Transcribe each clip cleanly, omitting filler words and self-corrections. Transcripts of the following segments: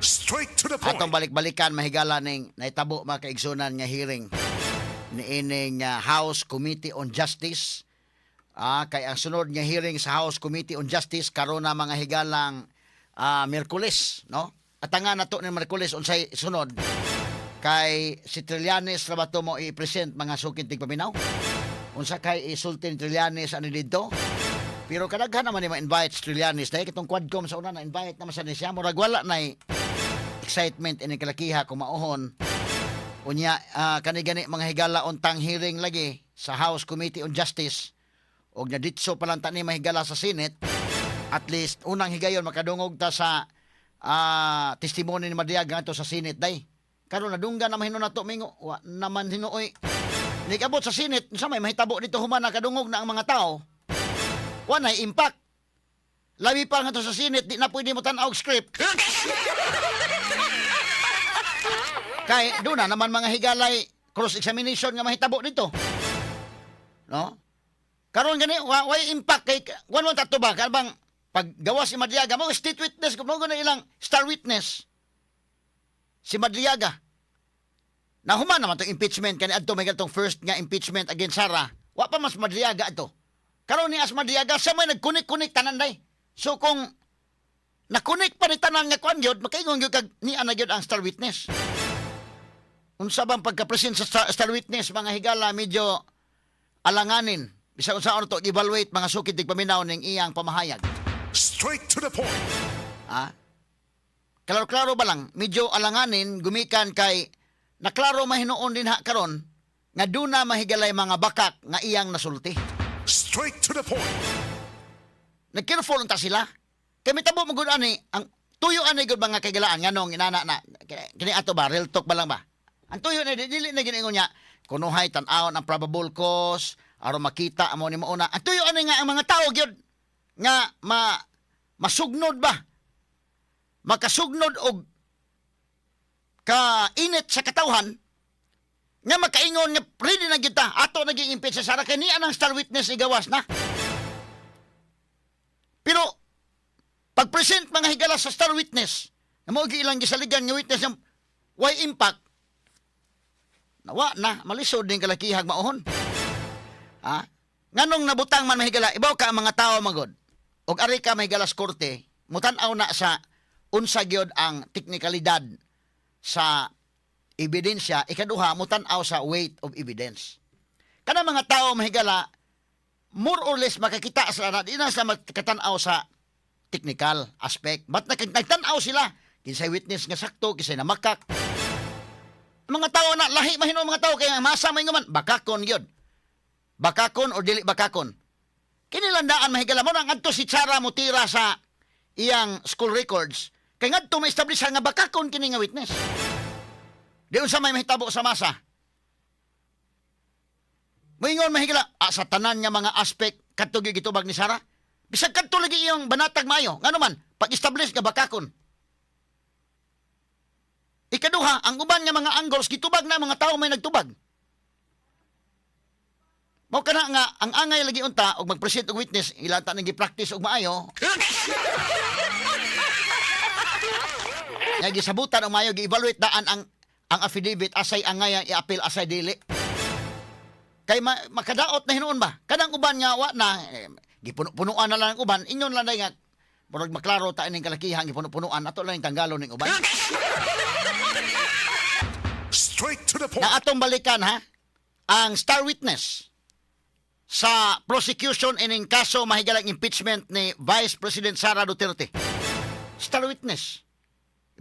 Straight to the point. Atong balik-balikan, mahigala, ning naitabo, mga kaigsunan, nga hearing niining House Committee on Justice. Kay ang sunod nga hearing sa House Committee on Justice karon na, mga higalang, Miyerkules, no? At nga nato ni Miyerkules unsay sunod kay si Trillanes ra ba to mo i-present, mga suking tigpaminaw? Unsa kay isulti ni Trillanes ani didto? Pero kadaghan naman ni ma-invite si Trillanes dahil kitong Quadcom sa una na invite naman sa ni siya, murag wala na excitement ini kalakiha kung mauhon. Unya kani gani, mga higala, untang hearing lagi sa House Committee on Justice og naditso pa lang tani, mahigala, sa Senate, at least unang higayon makadungog ta sa testimony ni Madriaga ngadto sa Senate day. Karon nadunggan naman hinuon nato mingo wa naman hinuoy nikabot sa Senate unsa may mahitabo dito human nakadungog na ang mga tao. Wa nay impact. Labi pa ngadto sa Senate, di na pwede mo tan-aw og script. Kay doon na naman, mga higalay, cross-examination nga mahitabo dito. No? Karon gani wa way impact kay one one tato ba bang pag gawas si Madriaga mo state witness mo na ilang star witness si Madriaga. Nahuman naman tong impeachment kani adto may tong first nga impeachment against Sara. Wa pa mas Madriaga adto. Karon ni as Madriaga sa may nagkunik-kunik tanan day. So kung nakunik pa ni tanan nga kuan gyud, makaingon gyud kag niya na gyud ang star witness. Unsa bang pagka-present sa star witness, mga higala, medyo alanganin. Bisag unsa to evaluate, mga sukid tigpaminaw, ning iyang pamahayag. Straight to the point. Ah? Klaro-klaro ba lang, medyo alanganin gumikan kay naklaro mahinuon din ha karon nga duna mahigalay mga bakak nga iyang nasulti. Straight to the point. Nag-careful unta sila. Kay mitabo mo gud ani ang tuyo ani gud, mga kaigalaan, nganong inana na kini ato ba, real talk ba lang ba? Ang tuyo na dili na giningon niya kunuhay tan-awon ang probable cause aron makita amo ni mauna. Ang tuyo ani nga ang mga tao gyud nga ma masugnod ba? Makasugnod og kainit sa katawhan nga makaingon nga ready na kita ato naging impeach sa Sara kay niya ang star witness igawas na. Pero pag-present, mga higala, sa star witness, na mo ilang gisaligan nga witness ng why impact, nawa na, malisod din kalakihag mauhon. Ha? Nganong nabutang man, mahigala, ibaw ka ang mga tao magod. Og ari ka, mahigala, sa korte, mutan-aw na sa unsa gyud ang teknikalidad sa ebidensya, ikaduha, mutan-aw sa weight of evidence. Kana mga tao, mahigala, more or less makakita sila na di na sila makatanaw sa technical aspect. But nagtanaw sila, kinsay witness nga sakto, kinsay namakak. Mga tao na lahi mahino mga tao kay ang masa may ngaman bakakon gyud. Bakakon or dili bakakon. Kinilandaan, mahigala mo nang adto si Sara mo tira sa iyang school records kay ngadto ma-establish nga bakakon kini nga witness. Di unsa may mahitabo sa masa. Moingon, mahigala, sa tanan nga mga aspect kadto gyud gitubag ni Sara. Bisag kadto lagi iyong banatag maayo. Ngano man pag-establish nga bakakon. Ikaduha, ang uban nga mga angles gitubag na mga tao may nagtubag. Mao kana nga ang angay lagi unta og mag-present og witness ilang ta nang gi-practice og maayo. Nga gisabutan og maayo, gi-evaluate daan ang affidavit, asay angay ang i-appeal, asay dili. Kay makadaot na hinuon ba? Kanang uban nga wa na gipuno-punuan na lang ang uban, ingon lang nga murag maklaro ta ining kalakihan gipuno-punuan ato lang tanggalon ning uban. Straight to the point. Na atong balikan ha ang star witness sa prosecution ining kaso, mahigalang, impeachment ni Vice President Sara Duterte. Star witness.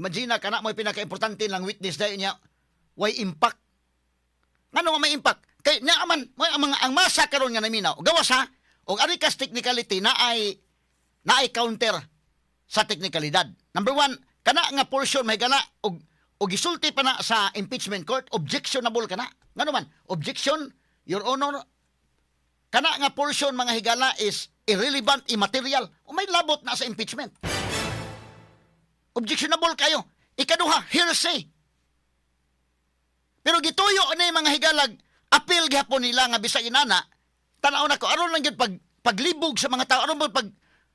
Imagine na kana mo'y pinaka-importante lang witness dahil niya way impact. Ngano nga may impact? Kay naa man mo ang mga ang masa karon nga naminaw. Gawas ha og ari kas technicality na ay counter sa teknikalidad. Number one, kana nga portion may gana og gisulti pa na sa impeachment court, objectionable kana. Ngano man? Objection, Your Honor, kana nga portion, mga higala, is irrelevant, immaterial. O may labot na sa impeachment. Objectionable kayo. Ikaduha, hearsay. Pero gituyo ni, mga higalag, appeal gihapon nila nga bisag inana, tanaw na ko aron lang gyud pag paglibog sa mga tao, aron mo pag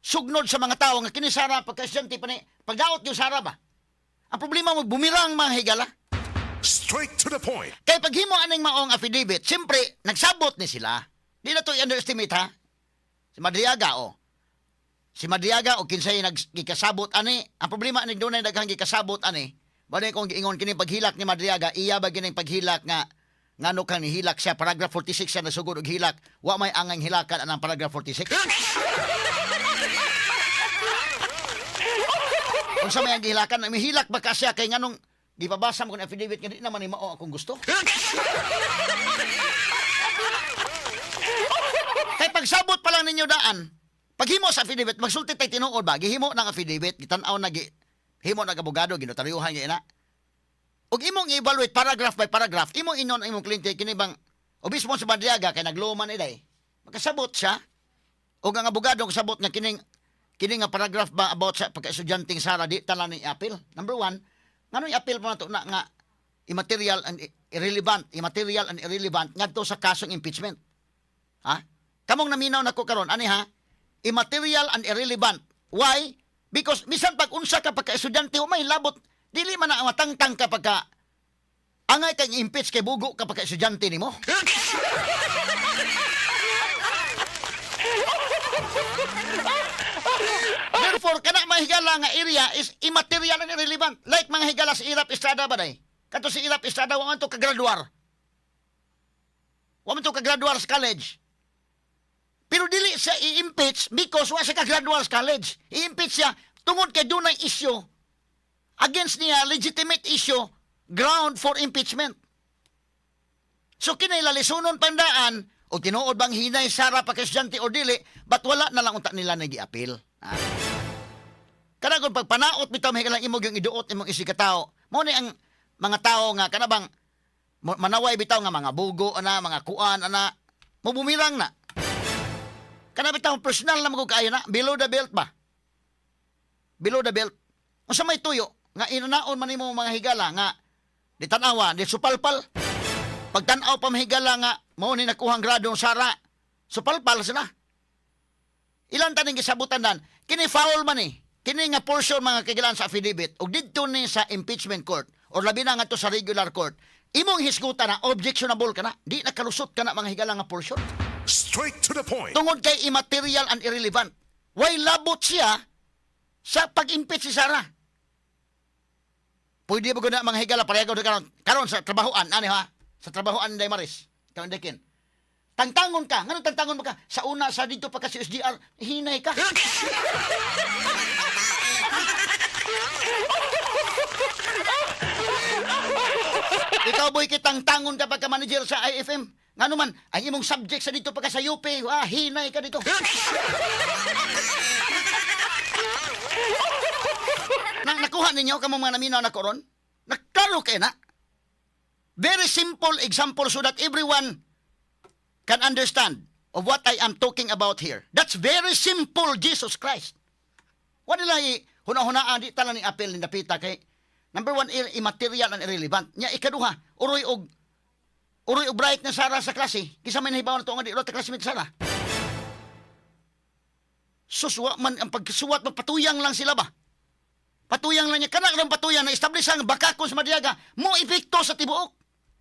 sugnod sa mga tao nga kini Sara pagka-estudyante pa ni pagdaot yung Sara ba. Ang problema mo, bumirang, mga higala. Straight to the point. Kay paghimo aning maong affidavit, siyempre, nagsabot ni sila. Di na to i-underestimate ha. Si Madriaga, oh. Si Madriaga o kinsay nagikasabot ani. Ang problema ani, dunay daghang gikasabot ani. Bale kung giingon kini paghilak ni Madriaga, iya ba gining paghilak nga ngano kang nihilak siya? Paragraph 46 siya nasugod og hilak. Wa may angang hilakan anang paragraph 46. Unsa may ang gihilakan? Mihilak ba ka siya kay nganong gipabasa mo kung affidavit nga di naman ni mao akong gusto? Kay pagsabot pa lang ninyo daan, paghimo sa affidavit, magsulti tay tinuod ba? Gihimo ng affidavit, gitan-aw na gi himo ng abogado, ginotaryuhan gyud na. Ug imong i-evaluate paragraph by paragraph, imong inon ang imong kliyente kini bang obispo sa Madriaga kay nagluman ni day. Makasabot siya. Ug ang abogado kasabot nga kining kini nga paragraph ba about sa pagka-estudyanteng Sara di tala ni appeal. Number one, nganong i-appeal pa nato na nga immaterial and irrelevant, immaterial and irrelevant ngadto sa kasong impeachment? Ha? Kamong naminaw nako karon ani ha? Immaterial and irrelevant. Why? Because bisan pag unsa ka pagka-estudyante, may labot dili man na ang matangtang ka pagka angay kang impeach kay bugo ka pagka-estudyante nimo. Therefore, kana mga higala nga area is immaterial and irrelevant. Like mga higala sa Irap Estrada ba day? Kato si Irap Estrada, wa man to kagraduar. Wa man to kagraduar sa college. Pero dili siya i-impeach because wa siya kagraduar sa college. I-impeach siya tungod kay dunay issue against niya, legitimate issue, ground for impeachment. So kinay lalisunon pandaan o tinuod bang hinay Sara pa estudyante o dili, but wala na lang unta nila nagi-appeal. Ah. Kana kung pagpanaot bitaw may lang imong yung iduot imong isig ka. Mao ni ang mga tao nga kana bang manaway bitaw nga mga bugo ana, mga kuan ana, mo bumirang na. Kana bitaw personal na magug kaayo na, below the belt ba? Below the belt. Unsa may tuyo nga inanaon man nimo, mga higala, nga di tan-awa, di supalpal. Pagtan-aw pa, mahigala, nga mao ni nakuhang grado ng Sara, supalpal sila. Ilan taning gisabutan dan kini foul man ni. Kini nga portion, mga kagilan, sa affidavit ug didto ni sa impeachment court or labi na ngadto sa regular court, imong hisgutan na objectionable ka na, di nakalusot ka na, mga higala, nga portion. Straight to the point. Tungod kay immaterial and irrelevant. Way labot siya sa pag-impeach si Sara. Pwede ba gud na, mga higala, pareho gud karon karon sa trabahoan ani ha, sa trabahoan day Maris karon dekin. Tangtangon ka, nganong tangtangon mo ka? Sa una sa dito pa ka si SGR, hinay ka. Ikaw, boy, kitang tangon ka pagka manager sa IFM. Ngano man, ang imong subject sa dito pa ka sa UP, ah, hinay ka dito. Na, nakuha ninyo kamo mga naminaw na koron? Naklaro kay na. Very simple example so that everyone can understand of what I am talking about here. That's very simple, Jesus Christ. Wala nila huna-hunaan, di tala ni appeal ni Napita kay number one, immaterial and irrelevant. Nya ikaduha, uroy og bright na Sara sa klase. Kisa may nahibaw na to nga di ta classmate Sara. Suswa man ang pagsuwat, magpatuyang lang sila ba? Patuyang lang niya. Kana lang patuyang na establish ang bakakon sa Madriaga mo epekto sa tibuok.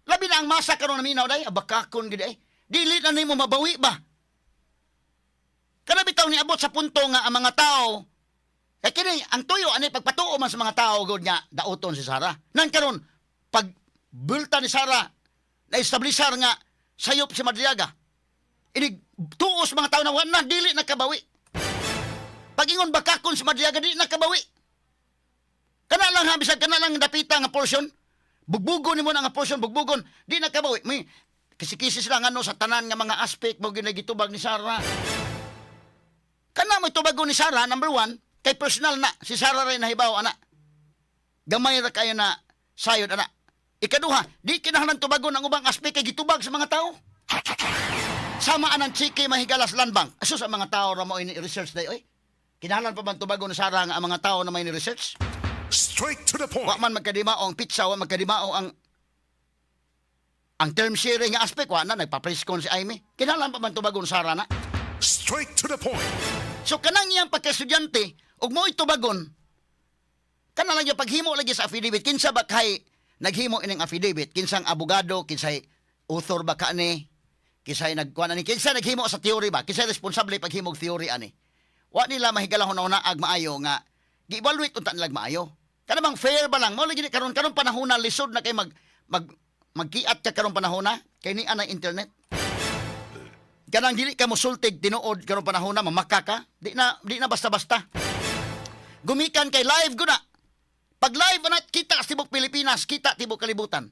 Labi na ang masa karon naminaw day, bakakon gid ay. Dili na nimo mabawi ba? Kana bitaw niabot sa punto nga ang mga tao kay kini ang tuyo ani pagpatuo man sa mga tao gud nga dauton si Sara. Nang karon pag bulta ni Sara na establisar nga sayop si Madriaga. Inig tuos mga tao na wa na, dili na kabawi. Pag-ingon bakakon si Madriaga, dili na kabawi. Kana lang ha, bisag kana lang dapita nga portion. Bugbugon nimo na nga portion, bugbugon, di na kabawi. May kisi-kisi sila ngano sa tanan nga mga aspect mo ginagitubag ni Sara. Kana mo tubagon ni Sara, number one, kay personal na, si Sara rin nahibaw, ana. Gamay ra kayo na sayod, ana. Ikaduha, di kinahanglan tubagon ang ubang aspect kay gitubag sa mga tao. Sama anang chiki mahigalas land bank. Asus, ang mga tao ra mo ini research day oy. Kinahanglan pa bang tubagon ni Sara nga ang mga tao na may ni research? Straight to the point. Wa man magkadimao ang pizza, wa magkadimao ang term sharing nga aspect, wa na nagpa-press con si Amy. Kinahanglan pa man tubagon Sara na? Straight to the point. So kanang iyang pagka-estudyante ug mo tubagon. Kana lang yung paghimo lagi sa affidavit, kinsa ba kay naghimo ining affidavit? Kinsang abogado, kinsay author ba ka ni? Kinsay nagkuan ani? Kinsa naghimo sa theory ba? Kinsay responsable paghimog theory ani? Wa nila mahigala hunahuna ag maayo nga gi-evaluate unta nila maayo. Kana bang fair ba lang? Mao lagi ni karon karon panahon na lisod na kay mag mag magkiat ka karon panahon na kay ni ana internet. Kanang dili ka mosultig tinuod karon panahon na mamaka ka, di na basta-basta. Gumikan kay live guna. Pag live na kita sa tibok Pilipinas, kita tibok kalibutan.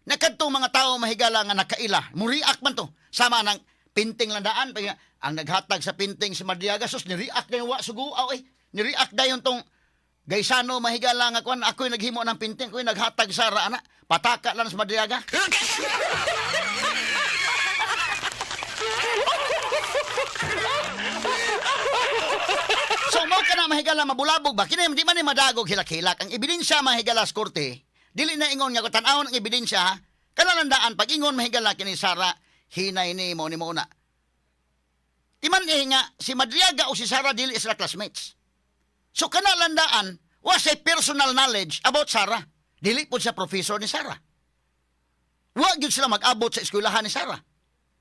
Nakadtong mga tao mahigala nga nakaila, muriak man to. Sama nang pinting landaan, ang naghatag sa pinting si Madriaga, sus ni-react dayon wa suguaw eh. Ni-react dayon tong Gaisano mahigala nga kuan ako'y naghimo ng pinting, ako'y naghatag sa ana, pataka lang sa Madriaga. So mo ka na mahigala mabulabog ba? Kini di man ni madagog hilak-hilak. Ang ebidensya mahigala sa korte, dili na ingon nga ko tan-awon ang ebidensya ha. Kanalandaan pag ingon mahigala kini Sara, hinay ni mo ni mo na. Timan eh nga si Madriaga o si Sara dili sila classmates. So kanalandaan wa say personal knowledge about Sara. Dili po siya professor ni Sara. Wa gyud sila mag-abot sa eskwelahan ni Sara.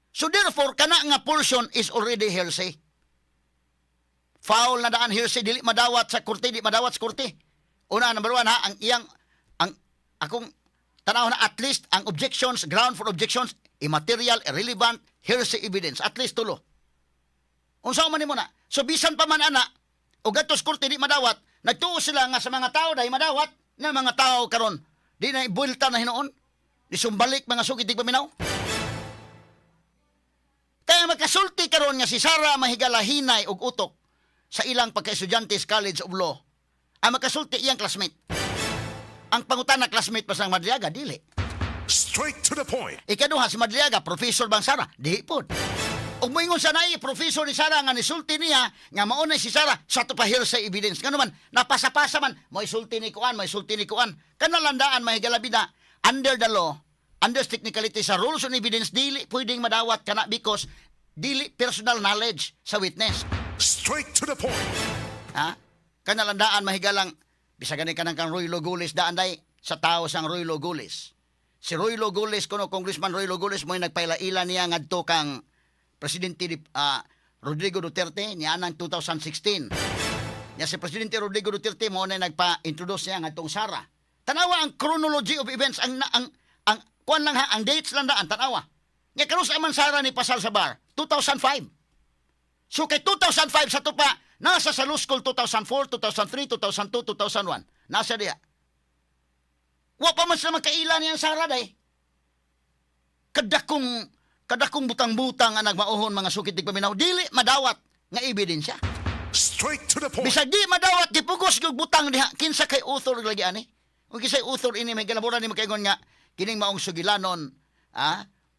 So therefore kana nga portion is already hearsay. Foul na daan hearsay, dili madawat sa korte, di madawat sa korte. Una, number one ha, ang iyang, ang akong tanaw na at least ang objections, ground for objections, immaterial, irrelevant, hearsay evidence, at least tulo. Unsa man nimo na? So bisan pa man ana, o gatos korte di madawat, nagtuo sila nga sa mga tao dahil madawat na mga tao karon di na ibulta na hinuon. Di sumbalik mga sugid di paminaw. Kaya makasulti karon nga si Sara mahigala hinay og utok sa ilang pagka-estudyante sa College of Law. Ang makasulti iyang classmate. Ang pangutana classmate pa sang Madriaga dili. Straight to the point. Ikaduha si Madriaga, professor bang Sara? Di pod. Ug moingon sa naay professor ni Sara nga nisulti niya nga mao na si Sara sa to pa hearsay evidence. Ngano man napasa-pasa man mo isulti ni kuan, mo isulti ni kuan. Kanalandaan mahigala bida under the law, under technicality sa rules on evidence dili pwedeng madawat kana because dili personal knowledge sa witness. Straight to the point. Ha? Kanalandaan mahigalang bisag gani kanang kang Roy Gulis daan day sa tao sang Roy Gulis. Si Roy Gulis kuno Congressman Roy Gulis mo'y nagpaila-ila niya ngadto kang Presidente Rodrigo Duterte niya anang 2016. Nya si Presidente Rodrigo Duterte mo na nagpa-introduce niya ngadtong Sara. Tanawa ang chronology of events ang kuan lang ha, ang dates lang daan tanawa. Nya karon sa man Sara ni pasal sa bar 2005. So kay 2005 sa tupa, nasa sa law school 2004, 2003, 2002, 2001. Nasa diya. Wa pa man sila magkaila niyang Sara day. Kadakong kadakong butang-butang ang nagmauhon mga sukit di paminaw, dili madawat nga ebidensya. Straight to the point. Bisag di madawat gipugos gyud butang diha kinsa kay author lagi ani. Kung kinsay author ini may galaboran ni makaingon nga kining maong sugilanon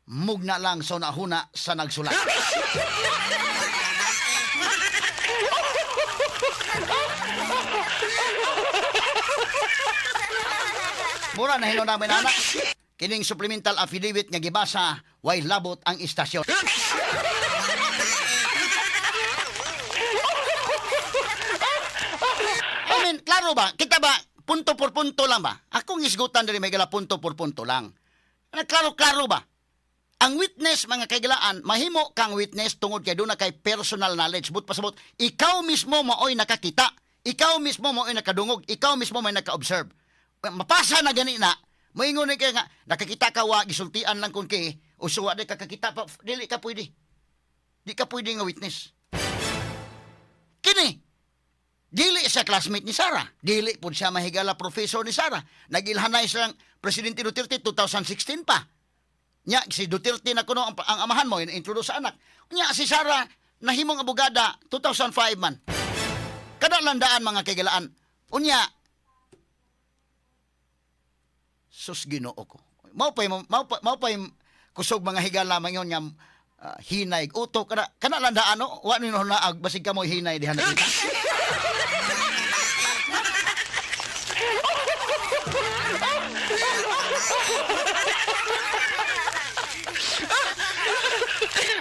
mugna lang sa nahuna sa nagsulat. Mura na hinon namin ana. Kining supplemental affidavit nga gibasa way labot ang istasyon. I mean, klaro ba? Kita ba, punto por punto lang ba? Akong isgutan diri may gala punto por punto lang. Ano, klaro-klaro ba? Ang witness, mga kaigalaan, mahimo kang witness tungod kay doon na kay personal knowledge. But pasabot, ikaw mismo maoy nakakita. Ikaw mismo maoy nakadungog. Ikaw mismo may naka-observe. Mapasa na gani na, moingon ni kay nga, nakakita ka wa, gisultian lang kung kay, o suwa di ka kakita pa, dili ka pwede. Di ka pwede nga witness. Kini, dili siya classmate ni Sara. Dili po siya mahigala professor ni Sara. Nagilhanay silang Presidente Duterte 2016 pa. Nya si Duterte na kuno ang amahan mo introduce sa anak. Nya si Sara nahimong abogada 2005 man. Kada landaan mga kaigalaan. Unya sus Ginoo ko. Mao pa'y kusog mga higala mangon nga hinay utok kana kana landaan no wa ni na basig kamo hinay diha na kita.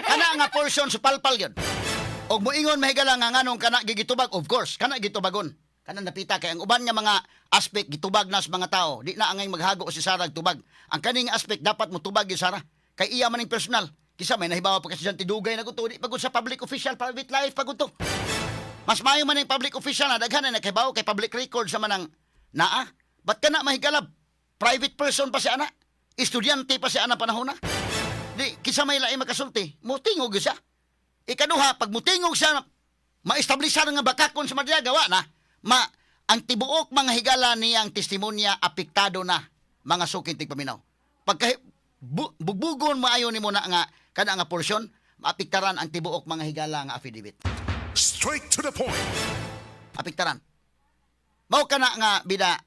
Kana nga portion sa palpal yun. Og moingon mahigala nga nganong kana gigitubag, of course, kana gitubagon. Kanang napita kay ang uban nga mga aspect gitubag na sa mga tao. Di na angay maghago si Sara og tubag. Ang kaning aspect dapat mo tubag gyud Sara. Kay iya man ning personal. Kisa may nahibaw pa kasi dugay na gud to, di pa gud sa public official, private life pa gud to. Mas maayo man ang public official na daghan na nakahibaw kay public record sa manang naa. Ba't ka na mahigalab? Private person pa si ana. Estudyante pa si ana panahon na. Di, kisa may lain makasulti, mutingog siya. Ikaduha, pag mutingog siya, ma-establish siya nga bakakon sa Madriaga, wa na. Ma, ang tibuok mga higala niyang testimonya, apektado na mga suking tigpaminaw. Pagka bugbugon maayo nimo na nga kada nga porsyon, maapektaran ang tibuok mga higala nga affidavit. Straight to the point. Apektaran. Mao kana nga bida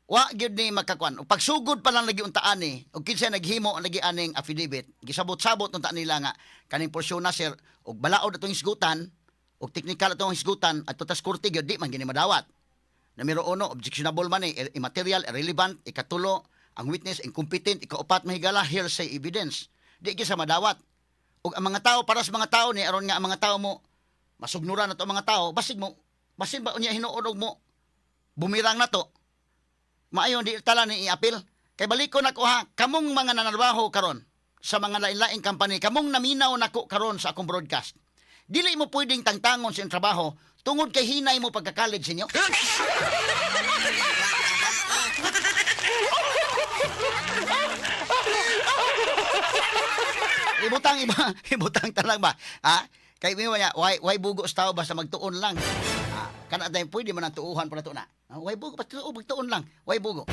wa gyud ni makakuan. Ug pagsugod pa lang lagi untaan ni ug kinsa naghimo lagi aning affidavit, gisabot-sabot unta nila nga kaning porsyon na sir ug balaod atong hisgutan ug technical atong hisgutan at tas korte gyud di man gini madawat. Numero uno, objectionable man ni, immaterial, irrelevant. Ikatulo, ang witness incompetent. Ikaupat, mahigala, hearsay evidence. Di gyud sa madawat. Ug ang mga tao, para sa mga tao ni aron nga ang mga tao mo masugnuran na to ang mga tao, basig mo basin ba unya hinuon og mo bumirang na to. Maayo di tala ni i-appeal. Kay balik ko nako ha, kamong mga nanarbaho karon sa mga lain-laing company, kamong naminaw nako karon sa akong broadcast. Dili mo pwedeng tangtangon sa iyong trabaho tungod kay hinay mo pagka-college ninyo. Ibutang iba, ibutang talang ba? Ha? Kay mi niya, why bugo sa tao basta magtuon lang. Ah, kana tayo pwede man ang tuuhan para to na. Ah, why bugo basta tuo magtuon lang. Why bugo?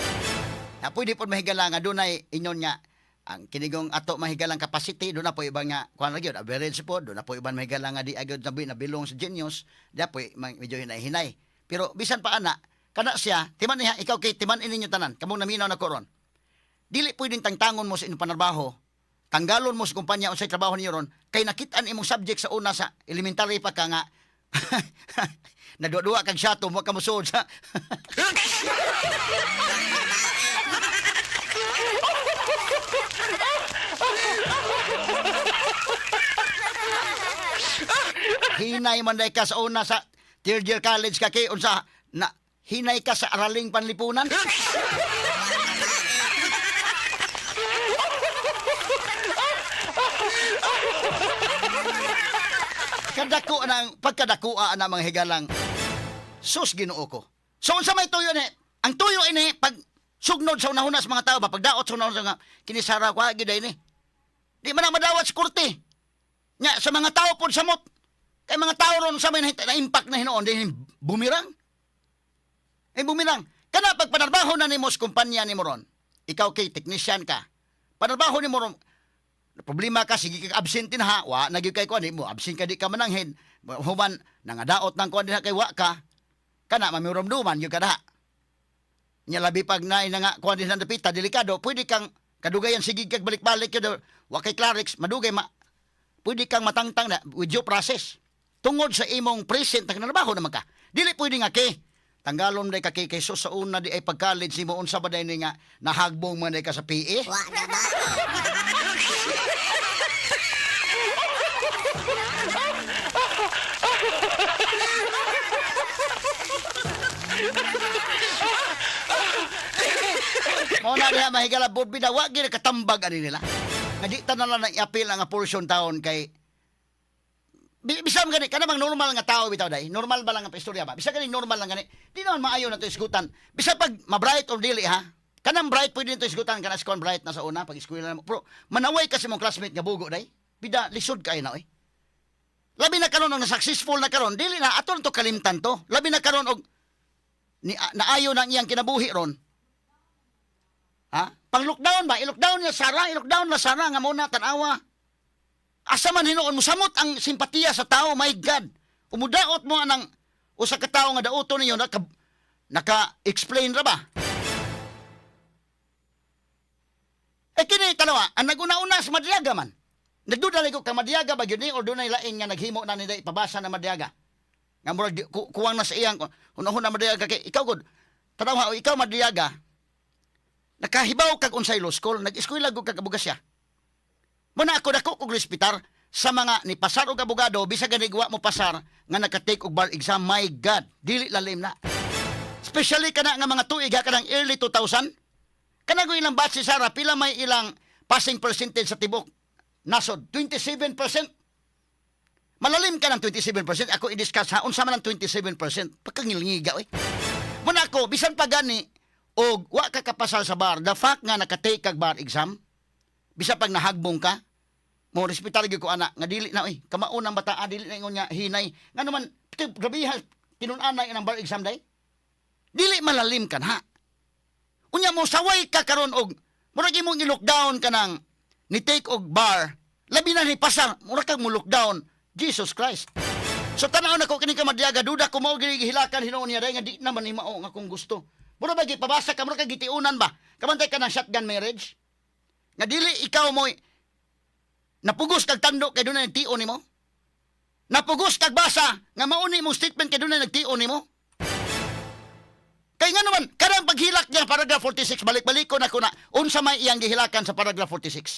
Na pwede pod mahigala nga dunay inyon nga ang kinigong ato mahigalang capacity doon na po iba nga kuan ra gyud average po doon na po iban mahigala nga di agad nabi nabilong sa genius di po medyo hinay-hinay, pero bisan pa ana kana siya timan niya ikaw kay timan ininyo tanan kamong naminaw na koron, dili pwedeng tangtangon mo sa inyong panarbaho, tanggalon mo sa kumpanya unsay trabaho niyo ron kay nakitaan imong subject sa una sa elementary pa ka nga naduwa-duwa kag siyato mo ka mosuod sa hinay man day ka sa una sa third year college ka kay unsa na hinay ka sa araling panlipunan. Kadako na ang pagkadakoa na mga higalang, sus Ginoo ko. So unsa may tuyo ni? Ang tuyo ini pag sugnod sa unahuna sa mga tao ba, pagdaot sa unahuna sa mga kinisara ko gyud ini. Di man na madawat sa korte. Nya sa mga tao pod samot. Kay mga tao ron sa may na impact na hinuon din bumirang. Eh bumirang. Kana pag panarbaho na nimo sa kumpanya nimo ron. Ikaw kay technician ka. Panarbaho nimo ron, problema ka, sige ka absent din ha, wa na gyud kay kuan mo absent ka, di ka mananghin human nangadaot nang kuan dinha kay wa ka kana mamirumduman gyud ka daha nya, labi pag naay na nga kuan din dapita delikado, pwede kang kadugayan sige kag balik-balik gyud wa kay Clarix madugay ma pwede kang matangtang na with due process tungod sa imong present na trabaho naman ka. Dili pwede nga kay tanggalon day ka kay kay sus sa una di ay pag-college nimo unsa ba day ni nga nahagbong man day ka sa PE. Wa na ba? Mao na diha mahigala bod bida wa gyud katambag ani nila. Nga di ta na lang i-appeal ang portion taon kay bisan gani kana bang normal nga tao bitaw day. Normal ba lang ang istorya ba? Bisan gani normal lang gani. Di naman maayo na to isgutan. Bisan pag ma-bright or dili ha. Kanang bright pwede nito isgutan kana skon bright na sa una pag eskwela mo. Pero manaway kasi mong classmate nga bugo day. Bida lisod kay na oy. Labi na karon og na successful na karon, dili na aton to kalimtan to. Labi na karon og ni naayo na ang iyang kinabuhi ron. Ha? Pang lockdown ba? I-lockdown niya Sara, i-lockdown na Sara nga muna tan-awa. Asa man hinuon mo samot ang simpatiya sa tao, my God. Umudaot mo anang usa ka tawo nga dauto ninyo naka explain ra ba? Eh kini tanawa, ang naguna-una sa Madriaga man. Nagduda ko ka Madriaga ba gyud ni or dunay lain nga naghimo na nila ipabasa na Madriaga. Nga murag kuwang na sa iyang hunahuna Madriaga kay ikaw gud. Tanawa o ikaw Madriaga. Nakahibaw kag unsay law school, nag-eskwela gud kag abogasya. Muna ako dako kog respetar. Sa mga ni pasar og abogado, bisag gani wa mo pasar nga naka-take og bar exam, my God, dili lalim na. Especially kana nga mga tuig ha, kanang early 2000. Kanang ilang batch si Sara, pila may ilang passing percentage sa tibok nasod? 27%. Malalim ka ng 27%. Ako i-discuss ha, unsa man ang 27%? Pagkangilngiga, oy. Muna ako, bisan pa gani, og wa ka kapasar sa bar, the fact nga naka-take kag bar exam, bisan pag nahagbong ka, mo respetar gyud ko ana nga dili na, oy, kamao ng bata, ah, dili na ingon nga hinay. Nga naman, grabe tinun-anay ang bar exam day. Dili malalim ka na. Unya mo saway ka karon og murag imong i-lockdown ka ng ni take og bar, labi na ni pasar, murag kag mo lockdown Jesus Christ. So tan-aw nako kini kamadyaga, duda ko mao gini gihilakan hinuon niya dai nga di naman ni mao nga akong gusto. Mura ba gipabasa ka, mura ka gitiunan ba? Kabantay ka ng shotgun marriage? Nga dili ikaw mo napugos kag tando kay dunay nagtio nimo? Napugos kag basa nga mao ni imong statement kay dunay nagtio nimo? Kay nga naman, kanang paghilak niya, paragraph 46, balik-balik ko na ko na, unsa may iyang gihilakan sa paragraph 46.